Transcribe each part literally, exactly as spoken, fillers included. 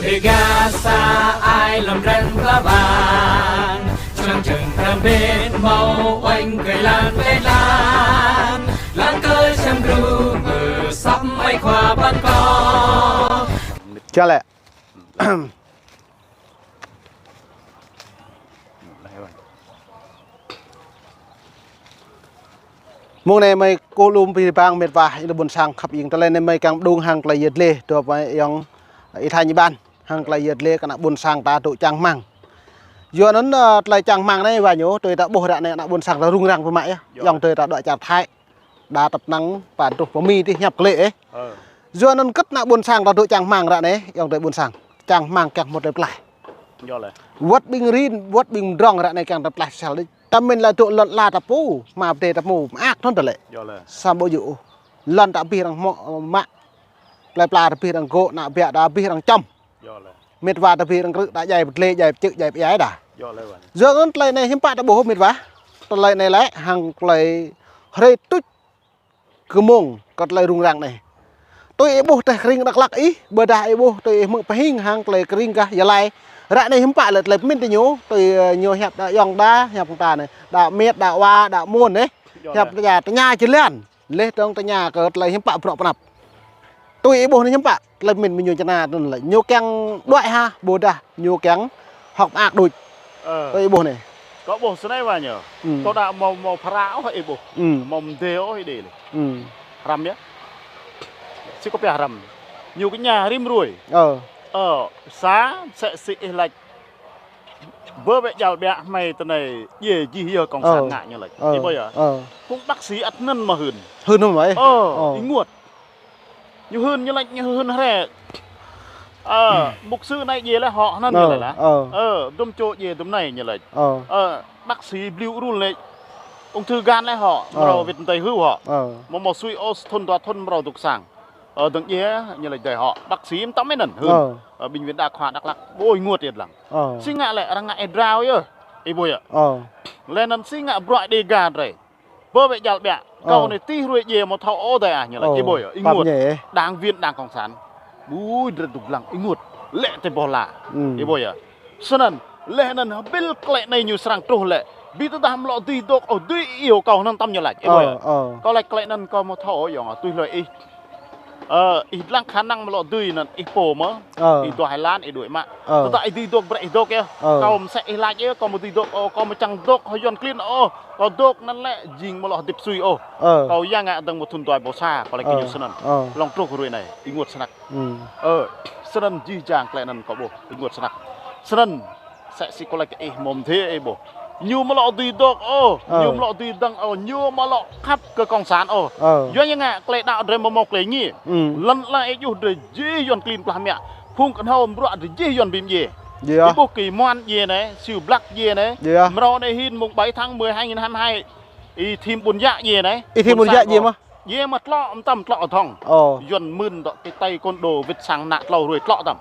Dega sa ai lăm ren pla ban. Čang čang ram bên mâo oanh kơ lan leh lan. Lan kơ čang gru mơ sap ai khua ban ko. Ča lĕ. Mông anei mei kơ lŭm bi bang mĭt wa, ih ƀuôn sang khăp ing. Tơlei anei mei kiăng mđung hăng tơlei yăl dliê, dua mei yŏng ih tha ñu ban hăng tơlei yăl dliê kơ ană ƀuôn sang ta dôk čang hmăng. Yua anăn, ơ, tơlei čang hmăng anei wa ñu, tui ta ƀuh ră anei ană ƀuôn sang ta rŭng răng pơmă yơh. Yŏng tui ta dôk čar Thái. Đa tăp năng pă truh pơ Mi dih hiăp klei ih. Yua anăn kơ ană ƀuôn sang ta dôk čang hmăng ră anei, yŏng tui ƀuôn sang. Čang hmăng kiăng mŭt tơlei plah. Wăt ƀing rin, wăt ƀing mdrŏng ră anei kiăng tơlei plah sel dih. Ta mĭn lĕ dôk lăn ala ta pô, hma pdê ta pô, mơak thŭn tơlei. Sa ƀu djŏ ôh. Lăn ta bi arăng hmŏ, mă. Plei pla ta bi arăng gŏ, ană biă ta bi arăng čăm. Mĭt wa ta bi arăng krư̆, ta djai pơdlê, djai pơčư̆, djai pơyai đa. Yua anăn tơlei anei hiưm pă ta ƀuh mĭt wa. Tơlei anei lĕ hăng tơlei hriê tuč kơ mông kơ tơlei rŭng răng anei. Tui ih ƀuh teh krĭng Dak Lak ih, ƀiădah ih ƀuh tui ih hmư̆ pơhing hăng tơlei krĭng gah Gia Lai. Ră anei hiưm pă lĕ tơlei pơmĭn ti ñu, tui, ơ, ñu hiăp đa yŏng đa, hiăp ta anei. Đa miêt, đa wa, đa môn anei. Hiăp tơña, tơña či lăn. Leh dơ̆ng tơña kơ tơlei hiưm pă bruă pnăp. Tui ih ƀuh anei hiưm pă, tơlei mĭn mơ̆ng ñu čơna anăn lĕ. Ñu kiăng đuĕ hă, ƀôdah ñu kiăng hŏk mơak đuč. Tui ih ƀuh anei. Kâo ƀuh snei wa ñu. Kâo đa mâo, mâo phara ôh ih ƀuh. Mâo mdê ôh ih đê leh. Hrăm yơh. Si kâo pia hrăm. Ñu kña rim ruê. Ơ, sa, msĕ si ih lač. Bơ wĕ jal biă hmei tơnei djiê jih yơh cộng sản ngă ñu lač. Ih ƀuh yơh. Phung bác sĩ ăt anăn mă hưn. Hưn hŏng mei. Ơ, ih ênguôt. Ñu hưn ñu lač ñu hưn hriê. Ơ, mục sư anei djiê leh hŏ anăn ñu lač lah. Ơ, dŭm čô djiê dŭm anei ñu lač. Ơ, bác sĩ bliu rul lač. Ung thư gan leh hŏ, mrâo wĭt mdei hưn hŏ. Mâo mâo sui ôh, thŭn dua thŭn mrâo dôk sang. Ơ, dơ̆ng djiê ñu lač dei hŏ. Bác sĩ mtam anăn hưn. Ơ, bệnh viện đa khoa Dak Lak. Ôi ênguôt yơh dlăng. Si ngă lĕ arăng ngă êa drao yơh. Ih ƀuh yơh. Leh anăn si ngă bruă Dega drei. Bơ wĕ jal biă. Kâo anei ti hruê djiê mâo thâo ôh dei ah ñu lač. Ih ƀuh yơh. Ênguôt. Đảng viên đảng cộng sản. Ui drei dôk dlăng ênguôt. Lĕ ti boh la. Ih ƀuh yơh. Snăn, leh anăn hbĭl klei anei ñu srăng truh lĕ. Bi tơdah mlŏ dưi dôk ôh dưi iêu kâo anăn mtam ñu lač. Ih ƀuh yơh. Kâo lač klei anăn kâo mâo thâo ôh yŏng tui hlue ih. Ơ, ih dlăng khả năng mlŏ dưi anăn ih pô mơh. Ih dua hai lan ih đuĕ mă. Tơdah ih dưi dôk brei ih dôk yơh. Kâo msĕ ih lač yơh, kâo mâo dưi dôk ôh, kâo mâo čiăng dôk hŏng Yuăn klin ôh. Kâo dôk anăn lĕ jing mâo lŏ hdĭp sui ôh. Kâo ya ngă dơ̆ng mâo thŭn dua êbâo sa, kâo lač kơ ñu snăn. Hlŏng truh hruê anei, ênguôt snăk. Ơ, snăn jih jang klei anăn kâo ƀuh, ênguôt snăk. Snăn, msĕ si kâo lač kơ ih mâo mdê ih ƀuh. Ñu mâo lŏ dưi dôk ôh, ñu mâo lŏ dưi dơ̆ng ôh, ñu mâo lŏ khăp kơ cộng sản ôh. Yua ñu ngă klei đăo drei mâo mâo klei êngiê. Lăn ala ih djuh drei jih Yuăn klin plah mă. Phung knhâo mbruă drei jih Yuăn bi mdjiê. Ih ƀuh kơ Y-Muan djiê anei, Siu Blak djiê anei. Mrâo anei hĭn mông bảy tháng mười hai nghìn hai mươi hai. Y-Thim Ƀuôn Yă djiê anei. Y-Thim Ƀuôn Yă djiê mơh. Djiê mơh tlŏ mtam tlŏ thŏng. Yuăn mưn dŏ ti taekwondo wĭt sang nă tlâo hruê tlŏ mtam.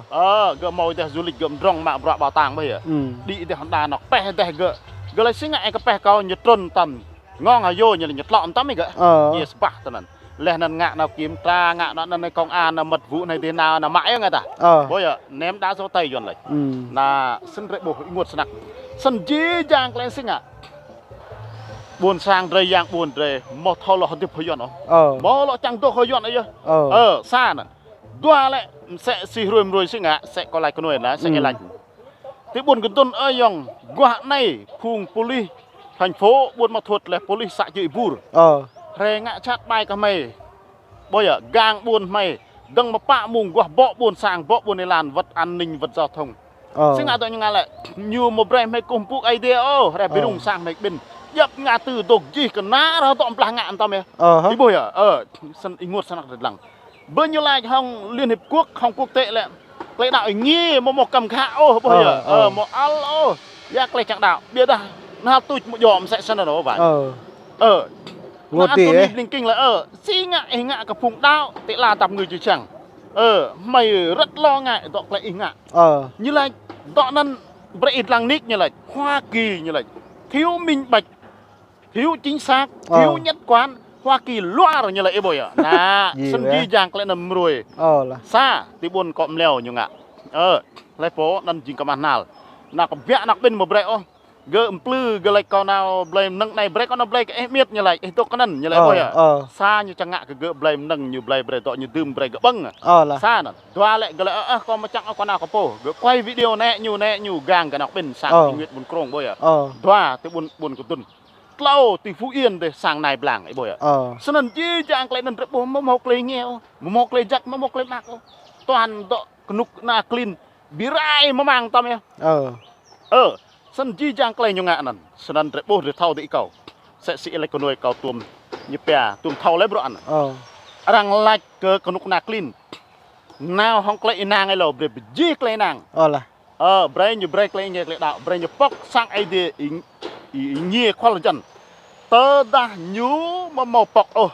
Ơ, gơ̆ mâo êdeh du lịch gơ̆ mdrŏng mă bruă bảo tàng ƀuh yơh. Đĭ êdeh đa anôk peh êdeh gơ̆. Gơ̆ lač si ngă ih kơ peh kâo ñu trŭn mtam. Ngŏng ayô ñu lač ñu tlŏ mtam ih gơ̆. Djiê sbah tinăn. Leh anăn ngă nao kiểm tra, ngă nao anăn công an, nao mật vụ anei dih nao, nao mă yơh ngă ta. Ƀuh yơh, ném đá giấu tay Yuăn lač. Nă, snăn drei ƀuh ênguôt snăk. Snăn jih jang klei si ngă. Ƀuôn sang drei yang ƀuôn drei, mâo thâo lŏ hdĭp hŏng Yuăn ôh. Mâo lŏ čiăng dôk hŏng Yuăn yơh. Ơ, sa anăn. Dua lĕ, msĕ si hruê mruê si ngă, msĕ kâo lač kơ nuê lah, msĕ ih lač. Ti ƀuôn Kdŭn ơ yŏng, guah anei, phung police thành phố, Ƀuôn Ma Thuột leh police să Čư̆ Bur. Hriê ngă jhat ƀai kơ hmei. Ƀuh yơh, gang ƀuôn hmei, dơ̆ng mơ̆ pă mông guah bŏ ƀuôn sang, bŏ ƀuôn êlan, wăt an ninh, wăt giao thông. Si ngă dŏ ñu ngă lĕ, ñu mâo brei hmei kkuh mpŭ Aê Diê ôh, hriê bi rŭng sang hmei kƀĭn. Djăp ngã tư dôk jih kơ nă rah dŏ mblah ngă mtam yơh. Ih ƀuh yơh, ơ, snăn ênguôt snăk drei dlăng. Bơ ñu lač hŏng Liên Hiệp Quốc, hŏng quốc tế lĕ. Klei đăo êngiê, mâo mâo kăm khă ôh, ƀuh yơh. Ơ, mâo ăl ôh. Ya klei čiăng đăo. Ƀiădah, nă tuč mâo djŏ msĕ snăn ôh, ƀan. Ơ. Nă Antony Blinken lĕ, ơ. Si ngă, ih ngă kơ phung đăo, ti ala tăp ngư či čiăng. Ơ, hmei rất lo ngại dŏ klei ih ngă. Ñu lač, dŏ anăn brei ih dlăng nik ñu lač. Hoa Kỳ ñu lač. Thiếu minh bạch. Thiếu chính xác, thiếu nhất quán, Hoa Kỳ luar ñu lač ih ƀuh yơh. Nă, snăn jih jang klei anăn mruê. Sa, ti ƀuôn kŏ mleo ñu ngă. Ơ, hlei pô anăn jing kmah nal. Nao kbiă nao kƀĭn amâo brei ôh. Gơ̆ mplư gơ̆ lač kâo nao blei mnơ̆ng anei brei kâo nao blei kơ ih miêt ñu lač, ih dôk kơ anăn ñu lač ƀuh yơh. Sa ñu čiăng ngă kơ gơ̆ blei mnơ̆ng ñu blei brei dŏ ñu dưm brei gơ̆ ƀơ̆ng. Sa anăn. Dua lĕ gơ̆ lač ơ, ơ, kâo amâo čiăng ôh kâo nao kơ pô. Gơ̆ quay video nĕ ñu nĕ ñu gang gơ̆ nao kƀĭn sang ti nguyện Ƀuôn Krông ƀuh yơh. Dua ti ƀuôn, ƀuôn Kdŭn. Tlâo ti Phú Yên dih sang Nai Blang ih ƀuh yơh. Snăn jih jang klei anăn drei ƀuh amâo mâo klei êngiê ôh, amâo mâo klei jăk, amâo mâo klei mơak ôh. Toàn dŏ knŭk kna klin bi rai mơ̆ng tăm yơh. Ơ, snăn jih jang klei ñu ngă anăn. Snăn drei ƀuh drei thâo dih kâo. Msĕ si lač knuê kâo tuôm ñu pia, tuôm thâo leh bruă anăn. Arăng lač kơ knŭk kna klin. Nao hŏng klei ênang êlâo, brei bi jih klei ênang. Ơ, brei ñu brei klei êngiê klei đăo, brei ñu pŏk sang Aê Diê êng-, êngiê khual hjăn. Tơdah ñu amâo mâo pŏk ôh,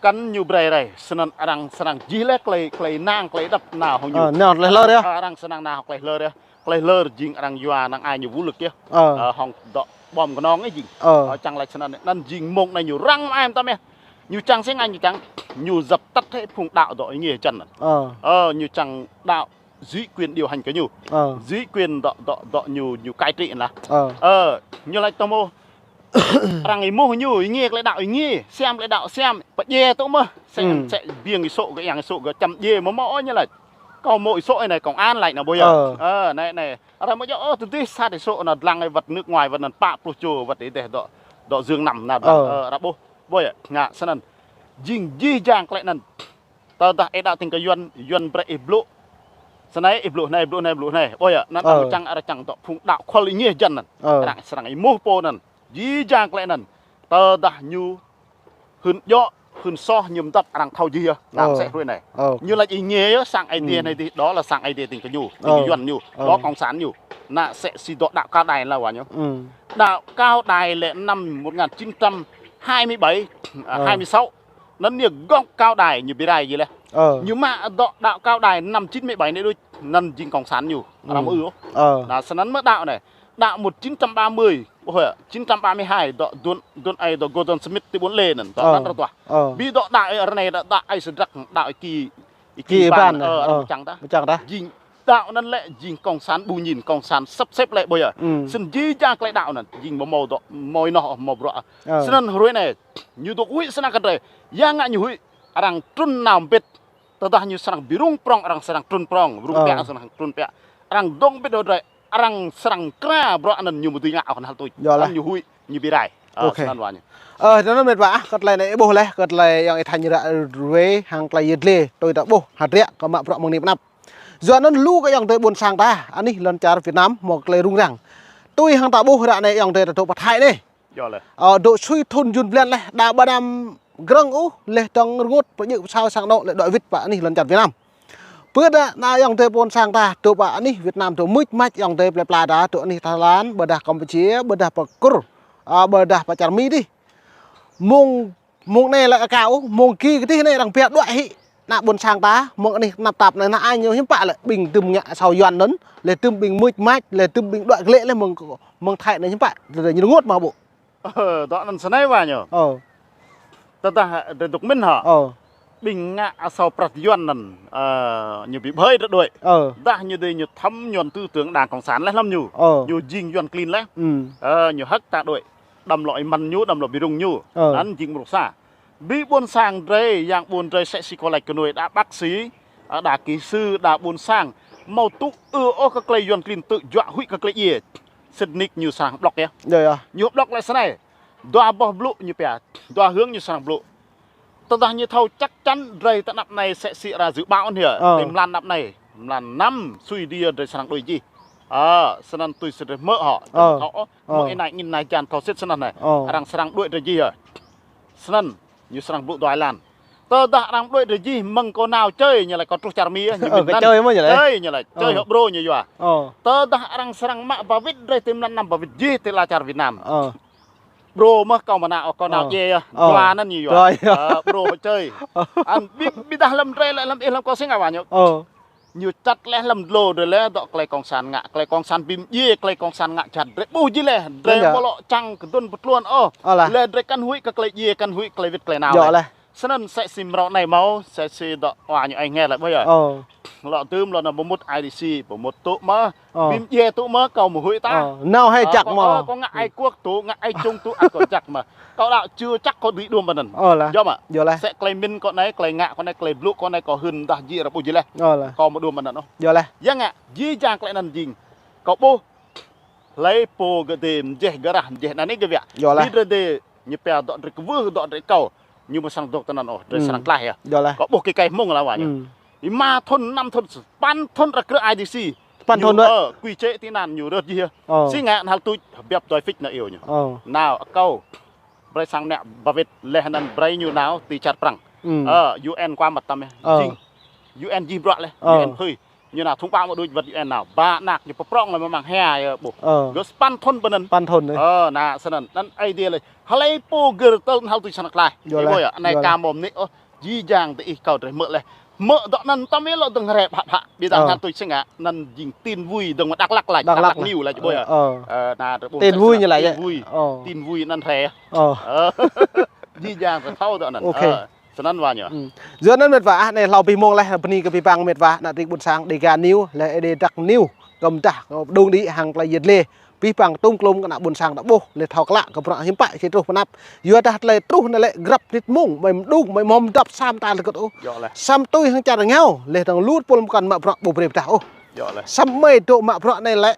kăn ñu brei rei, snăn arăng srăng jih leh klei, klei ênang klei đăp nao hŏng ñu. Nao leh hlơr yơh. Arăng srăng nao hŏng klei hlơr yơh. Klei hlơr jing arăng yua năng ai ñu vũ lực yơh. Hŏng dŏ bom knŏng ih jing. Čiăng lač snăn, anăn jing mông anei ñu răng ai mtam yơh. Ñu čiăng si ngă ñu čiăng, ñu dập tắt hĕ phung đăo dŏ êngiê hjăn anăn. Ñu čiăng đăo duy quyền điều hành kơ ñu. Duy quyền dŏ, dŏ, dŏ ñu, ñu cai trị lah. Ñu lač tơ mâo arăng êmuh ñu, êngiê klei đăo êngiê, siam klei đăo siam, pơdjiê tŭ mơh. Msĕ, msĕ biêng êsô gơ̆, yang êsô gơ̆ čăm djiê amâo mâo ôh ñu lač. Kâo mâo êsô anei công an lač nao ƀuh yơh. Anei, anei. Arăng mâo djŏ ôh tơdih sat êsô nao dlăng ai wăt nước ngoài wăt anăn pă pluh čô wăt êdeh dŏ, dŏ giường nằm nao dlăng. Arăng ƀuh. Ƀuh yơh, ngă snăn. Jing jih jang klei anăn. Tơdah ih đăo tĭng kơ Yuăn, Yuăn brei ih blŭ. Snei ih blŭ snei, blŭ snei, blŭ snei. Ƀuh yơh, anăn arăng čiăng, arăng čiăng dŏ phung đăo khual êngiê hjăn anăn. Arăng srăng êmuh pô anăn. Jih jang klei anăn. Tơdah ñu hưn djŏ, hưn soh ñu mdăp arăng thâo jih yơh. Ngă msĕ hruê anei. Ñu lač êngiê yơh, sang Aê Diê anei dih, đó là sang Aê Diê tĭng kơ ñu, tĭng kơ Yuăn ñu, đó cộng sản ñu. Nă msĕ si dŏ đăo Cao Đài lah wa ñu. Đăo Cao Đài lĕ năm một ngàn chín trăm hai mươi bảy, à, hai mươi sáu. Anăn ñu gŏng Cao Đài ñu bi rai jih leh. Ñu mă dŏ đăo Cao Đài năm chín mươi bảy anei đuč, anăn jing cộng sản ñu. Arăng mơư ôh. Nă snăn mơh đăo anei. Đăo một chín trăm ba mươi, ôh, chín trăm ba mươi hai, dŏ Duôn, Duôn Ai, dŏ Gordon Smith ti ƀuôn Lê anăn, dŏ anăn arăng duah. Bi dŏ đăo ai ară anei đăo, đăo ai Sêdrăk, đăo ai Ki, Ki Ban, ơ, arăng mčang dah. Jing đăo anăn lĕ jing cộng sản ƀu ñin, cộng sản săp sĕp lĕ ƀuh yơh. Snăn jih jang klei đăo anăn, jing amâo mâo dŏ, mâo ênoh, mâo bruă. Snăn hruê anei, ñu dôk huĭ snăk kơ drei. Ya ngă ñu huĭ, arăng trŭn nao mbĭt. Tơdah ñu srăng bi rŭng prŏng, arăng srăng trŭn prŏng, rŭng piă, srăng trŭn piă. Arăng dôk mbĭt hŏng drei, arăng srăng kra bruă anăn ñu amâo dưi ngă ôh knhal tuč. Anăn ñu huĭ, ñu bi rai. Ơ, snăn wa ñu. Ơ, anăn mĭt wa ah, kơ klei anei ƀuh leh, kơ klei ayŏng Y Thanh ră ruê, hŏng klei yăl dliê, tui ta ƀuh, hdră kơ mă bruă mơ̆ng anei pnăp. Yua anăn lu kơ ayŏng adei ƀuôn sang ta, anih lăn čar Việt Nam, mâo klei rŭng răng. Tui hŏng ta ƀuh ră anei ayŏng adei ta dôk pơ Thái anei. Ơ, dôk sui thŭn jŭn blan leh, đa ƀa năm grơ̆ng ôh, leh dơ̆ng rngôt pơjư̆ pơsao sang anôk leh dôk wĭt pơ anih lăn čar Việt Nam. Pơ đa, nă ayŏng adei ƀuôn sang ta, dôk pơ anih Việt Nam dôk mưč mač ayŏng adei plei pla ta, dôk anih Thái Lan, ƀôdah Campuchia, ƀôdah pơ Kur, ơ, ƀôdah pơ čar Mi dih. Mông, mông anei lĕ aka ôh, mông ki kơ dih anei arăng pia đuĕ hĭ. Nă ƀuôn sang ta, mông anih tnap tap anei nă ai ñu hiưm pă lĕ, ƀing dŭm ngă asâo Yuăn anăn, leh dŭm ƀing mưč mač, leh dŭm ƀing đuĕ klĕ leh mông, mông Thái anei hiưm pă, leh ñu rngôt mă ƀô̆. Ơ, dŏ anăn snei wa ñu. Ơ. Tơdah drei dôk mĭn hŏ. Ơ. Ƀing ngă asâo prăt Yuăn anăn, ơ, ñu bi bhơi drei đuĕ. Ơ. Dah ñu dê ñu thâm Yuăn tư tưởng Đảng Cộng sản leh hlăm ñu. Ơ. Ñu jing Yuăn klin leh. Ơ, ñu hơ̆k ta đuĕ. Đăm lŏ êmăn ñu, đăm lŏ bi rŭng ñu. Ơ. Anăn jing mrô sa. Bi ƀuôn sang drei, yang ƀuôn drei msĕ si kâo lač kơ nuê đa bác sĩ, ơ, đa kỹ sư, đa ƀuôn sang. Mâo tŭ ư ôh kơ klei Yuăn klin tŭ juă huĭ kơ klei djiê. Sĭt nik ñu srăng blŏk yơh. Ñu blŏk leh snei. Dua boh blŭ ñu pia, dua hướng ñu srăng blŭ. Tơdah ñu thâo chắc chắn drei ti anăp anei msĕ si arăng dự báo anei. Ơ. Ti mlan anăp anei, mlan năm, sui dia drei srăng đuĕ jih. Ơ, snăn tui si drei hmư̆ hŏ. Ơ. Thâo ôh, mơ̆ng ênai angĭn ênai hjan thâo sĭt snăn anei. Ơ. Arăng srăng đuĕ drei jih yơh. Snăn, ñu srăng blŭ dua êlan. Tơdah arăng đuĕ drei jih mơ̆ng kâo nao čei ñu lač kâo truh čar Mi, ñu mĭn anăn. Čei ñu lač. Čei ñu lač. Čei hŏ brô ñu yua. Tơdah arăng srăng mă ba wĭt drei ti mlan năm ba wĭt jih ti lăn čar Việt Nam. Brô mơh kâo mnă, kâo nao djiê yơh. Dua anăn ñu yua. Ơ, brô hŏ čei. Anăn bi, bi dah hlăm drei leh hlăm ih hlăm kâo si ngă wa ñu. Ñu čăt leh hlăm dlô drei leh dŏ klei cộng sản ngă, klei cộng sản bi mdjiê, klei cộng sản ngă jhat drei ƀuh jih leh, drei amâo lŏ čiăng kdŭn pơtluôn ôh. Leh drei kăn huĭ kơ klei djiê, kăn huĭ klei wĭt klei nao leh. Snăn msĕ si mrâo anei mâo, msĕ si dŏ wa ñu ai nghe lĕ ƀuh yơh. Ơ. Lŏ dưm lŏ nao bi mŭt I D C, bi mŭt tŭ mơh. Ơ. Bi mdjiê tŭ mơh kâo mâo huĭ ta. Ơ, nao hĕ Ơ, čăk kâo, mâo. Ơ, kâo ngă ai kuôk tŭ, ngă ai čŭng tŭ, ăt kâo čăk mơh. Kâo đăo čŭ čăk kâo dưi đuôm bơnăn. Ơ lah. Djŏ mă. Djŏ lah. Msĕ klei mĭn kâo anei, klei ngă kâo anei, klei blŭ kâo anei, kâo hưn dah jih arăng ƀuh jih leh. Ơ lah. Kâo mâo đuôm bơnăn ôh. Djŏ lah. Ya ngă, jih jang klei anăn jing. Kâo ƀuh. Hlei pô gơ̆ dê mjeh gơ̆ rah mjeh anăn anei gơ̆ wiă. Djŏ lah. Bi drei dê ñu pia dŏ drei kwưh dŏ drei kâo. Ñu mâo srăng dôk tinăn ôh, drei Hmm. srăng tlaih yơh. Djŏ lah. Kâo ƀuh kơ kei Hmông lah wa ñu. Hmm. Êma thŭn, năm thŭn, sa păn thŭn arăng krư̆ I D C. Păn Ñu, thŭn đuĕ. Ơ, quy chế tinăn ñu rơ̆t jih yơh. Ơ. Si ngă hal tuč biăp dui fik nao iêu ñu. Ơ. Nao akâo. Brei sang nĕ ba wĭt leh anăn brei ñu nao ti čar Prăng. Hmm. Ơ, U N kua mă tăm yơh. Ơ. Jing. U N jih bruă leh. Ơ. U N phưi. Ñu nao thông báo mă đuč wăt U N nao. Ba anak ñu pơprŏng leh mơ̆ng hia yơh ƀuh. Ơ. Gơ̆ sa păn thŭn bơnăn. Păn thŭn dê. Ơ, nă snăn. Anăn Aê Diê leh. Hlei pô gơ̆ tơl hal tuč srăng tlaih. Djŏ lah. Ih ƀuh yơh, anei Djŏ lah. Ka mâo mnĭ ôh. Jih jang diih kâo drei hmư̆ leh. Hmư̆ dŏ anăn tăm ih lŏ dơ̆ng hriê ƀhă ƀhă. Bi dah Ơ. hal tuč si ngă, anăn jing tin vui dơ̆ng mă Đắk Lắk lač, Đắk Đắk Lắk Lắk leh. News lač ƀuh yơh. Ơ. Ơ, nă drei ƀuh Tin msĕ vui snăn ñu lač tin yơh. Vui. Ơ. Tin vui anăn hriê. Ơ. Jih jang drei thâo dŏ anăn. Ok. Ơ. Snăn wa ñu. Hmm. Yua anăn mĭt wa, ah, anei hlâo bi mông leh, bơni kơ bi păng mĭt wa, ană tring ƀuôn sang Dega News, leh Êđê Dak News, kơ mdah, kơ đung đĭ hăng klei yăl dliê. Bi păng tŭm klŭm kơ ană ƀuôn sang ta ƀuh, leh thâo klă kơ bruă hiam pă, si truh pnăp. Yua dah klei truh anei lĕ grăp nĭt mông, mei mđung, mei mâo mdăp sa mta lĕ kơt ôh. Djŏ leh. Săm tui hăng čar êngao, leh dơ̆ng lu tpul mkăn mă bruă ƀu brei pdah ôh. Djŏ leh. Săm mei dôk mă bruă anei lĕ,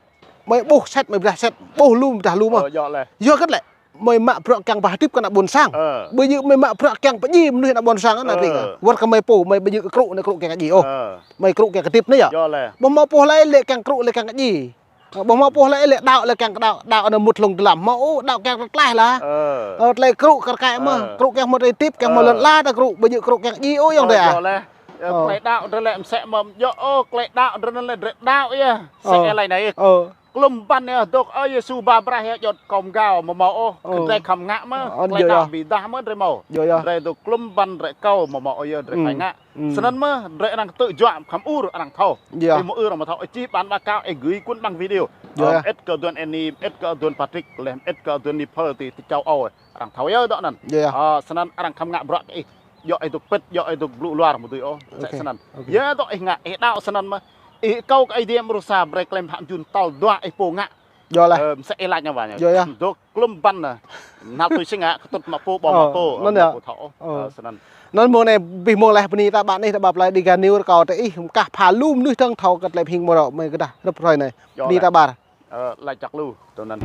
mei ƀuh set, mei brei set, ƀuh lu pdah lu mơh. Ơ, djŏ leh. Yua kơt lĕ. Mei mă bruă kiăng ba hdĭp kơ ană ƀuôn sang. Ơ. Ƀu djơ̆ mei mă bruă kiăng pơjing mnuih ană ƀuôn sang anăn Ơ. Tring. Wăt kơ mei pô, mei ƀu djơ̆ kơ krŭ, anei krŭ kiăng kơ djai ôh. Ơ. Mei krŭ kiăng kơ hdĭp anei yơh. Djŏ leh. Ƀu mâo pô hlei lĕ kiăng krŭ lĕ kiăng kơ djai. Ơ, ƀu mâo pô hlei lĕ đăo lĕ kiăng kơ đăo, đăo anăn mŭt hlŏng dlăm. Mâo ôh, đăo kiăng kơ tlaih lah. Ơ. Ơ, tlei krŭ kơ rkai mơh, Ơ. Krŭ kiăng mâo tlei hdĭp, kiăng mâo Ơ. Lăn ala ta krŭ, ƀu djơ̆ krŭ kiăng djai ôh ayŏng Ơ, adei ah. Djŏ leh. Ơ, Ơ. Klei đăo drei lĕ msĕ mơh djŏ ôh, klei đăo drei anăn lĕ drei đăo yơh. Msĕ Ơ. Êlâo anei yơh. Ơ. Klŭm băn yơh, dôk, ơ, Yêsu ba braih yơh, djŏ kâo mgao, amâo mâo ôh, Ơ. Kơ drei khăm ngă mơh, Ơ, klei djŏ đăo yơh. Bi dah mơh drei mâo. Djŏ yơh. Drei dôk klŭm băn drei akâo, amâo mâo ôh yơh, drei Hmm. phải ngă. Hmm. Snăn mơh, drei arăng ktư̆ juă khăm ur, arăng thâo. Djŏ yơh. Ih mâo ur, amâo thâo, ih čih bản báo cáo, ih gửi cuốn băng video. Djŏ Ơ, yơh. Mơĭt kơ aduôn Annie, mơĭt kơ aduôn Patrick, leh mơĭt kơ aduôn Nipher ti, ti châu Âu, arăng thâo yơh dŏ anăn. Djŏ yơh. Ơ, snăn arăng khăm ngă bruă kơ ih. Djŏ ih dôk pĭt, djŏ ih dôk blŭ luar amâo dưi ôh. Msĕ Ok. Snăn. Ok. Yơh dŏ ih ngă, ih đăo snăn mơh. Ih akâo kơ Aê Diê mrô sa brei klei bhă mjun tal dua ih pô ngă. Djŏ leh. Ơ, msĕ ih lač anăn wa ñu. Djŏ yơh. Dôk klŭm băn anăn. Năl tui si ngă, ktŭt mă pô, ƀâo mă Ơ, pô, anăn ơ, yơh. Mă pô thâo. Ơ, Ơ. Snăn. Anăn mông anei bi mông leh bơni ta ƀă anih ta ƀă plei Dega News kâo ti ih, mkah pha lu mnuih dơ̆ng thâo kơ tlei phing mrâo mei kơ dah rŭp hrơi anei. Djŏ Bơni leh. Ta ƀar. Ơ, lač čăk lu, tui anăn.